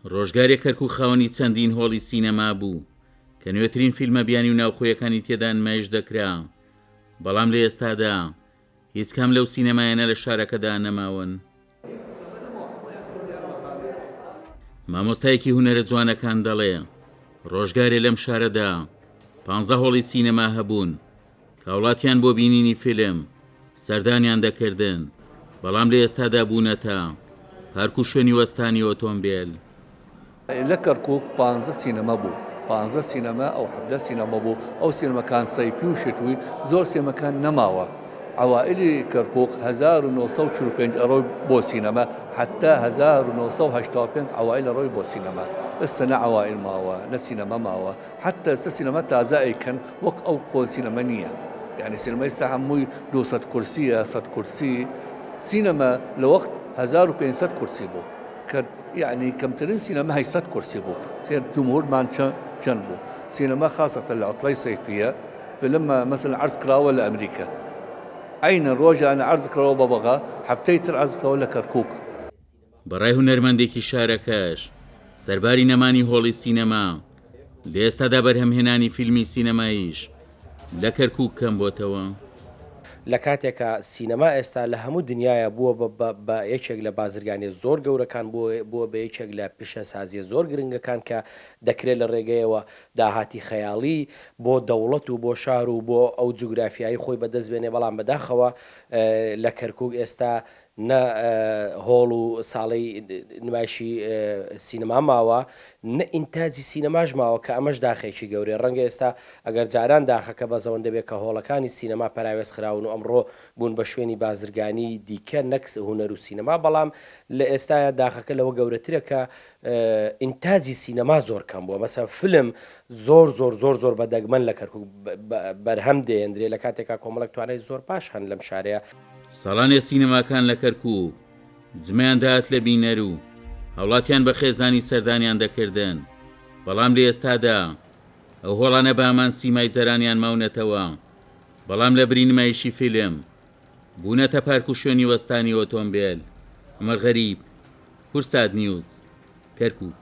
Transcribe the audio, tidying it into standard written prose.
ڕۆژگارێک کەرکوک خاوەنی چەندین هۆڵی سینەما بوو کە نوێترین فیلمە بیانی و ناوخۆیەکانی تێدا نمایش دەکرا، بەڵام لە ئێستادا هیچ کام لەو سینەمایانە لە شارەکەدا نەماون. مامۆستایەکی هونەرە جوانەکان دەڵێ، ڕۆژگارێ لەم شارەدا پانزە هۆڵی سینەما هەبوون کە هاوڵاتیان بۆ بینینی فیلم سەردانیان دەکردن، بەڵام لە ئێستادا بوونەتە پارک و شوێنی وەستانی ئۆتۆمبێل. لە کەرکوک پانزە سینەما بوو، پانزە سینەما ئەو 17 سینەما بوو، ئەو سینەمەکان سەیفی و شتوی، زۆر سینەمەکان نەماوە. عەوائیلی کەرکوک 1945 ئەڕۆی بۆ سینەما حەتا 1985 عەوائیل ئەڕۆی بۆ سینەما. ئێستا نە عەوائیل ماوە، نە سینەما ماوە. حەتا ئێستا سینەما تازە ئەیکەن وەک ئەو کۆن سینەما نییە. یانی سینەما ئێستا هەمووی 200 کورسیە، 100 کورسی. سینەما لە وەخت 1500 کورسی بوو. کە یەعنی کەمترین سینەما 800 کورسی بوو سێر جمهورمان چەند بوو سینەما خاصەتەن لە عوتڵەی سەیفیە فیلم مەسەلەن عەرز کراوە لە ئەمریکا عەینەن ڕۆژانە عەرز کراوە بە بەغا هەفتەی تر عەرز کراوە لە کەرکوک. بەڕای هونەرمەندێکی شارەکەش، سەرباری نەمانی هۆڵی سینەما، لە ئێستادا بەرهەمهێنانی فیلمی سینەماییش لە کەرکووک کەمبۆتەوە. لە کاتێکا سینەما ئێستا لە هەموو دنیایا بووە بە بە یەکێک لە بازرگانیە زۆر گەورەکان، بووە بە یەکێک لە پیشەسازیە زۆر گرنگەکان کە دەکرێت لە ڕێگەیەوە داهاتی خەیاڵی بۆ دەوڵەت و بۆ شار و بۆ ئەو جوگرافیایی خۆی بەدەست بێنێ، بەڵام بەداخەوە لە کەرکووک ئێستا نە هۆڵ و ساڵەی نمایشی سینەما ماوە، نە ئینتاجی سینەماش ماوە کە ئەمەش داخێکی گەورەیە. ڕەنگە ئێستا ئەگەر جاران داخەکە بەس ئەوەندە بێت کە هۆڵەکانی سینەما پەراوێز خراون و ئەمڕۆ بوون بە شوێنی بازرگانیی دیکە نەک هونەر و سینەما، بەڵام لە ئێستایا داخەکە لەوە گەورەترە کە ئینتاجی سینەما زۆر کەم بووە. مەسەن فیلم زۆر زۆر زۆر زۆر بە دەگمەن لە کەرکووک بەرهەم دێنرێ لە کاتێکا کۆمەڵێک توانای زۆر باش هەن لەم شارەیا. ساڵانێ سینەماکان لە کەرکووک جمەیان دەهات لە بینەر و هاوڵاتیان بە خێزانی سەردانیان دەکردن، بەڵام لە ئێستادا ئەو هۆڵانە بە هەمان سیمای جارانیان ماونەتەوە، بەڵام لە بری نمایشی فیلم بوونەتە پارک و شوێنی وەستانی ئۆتۆمبێل. عومەر غەریب، کوردسات نیوز، کەرکووک.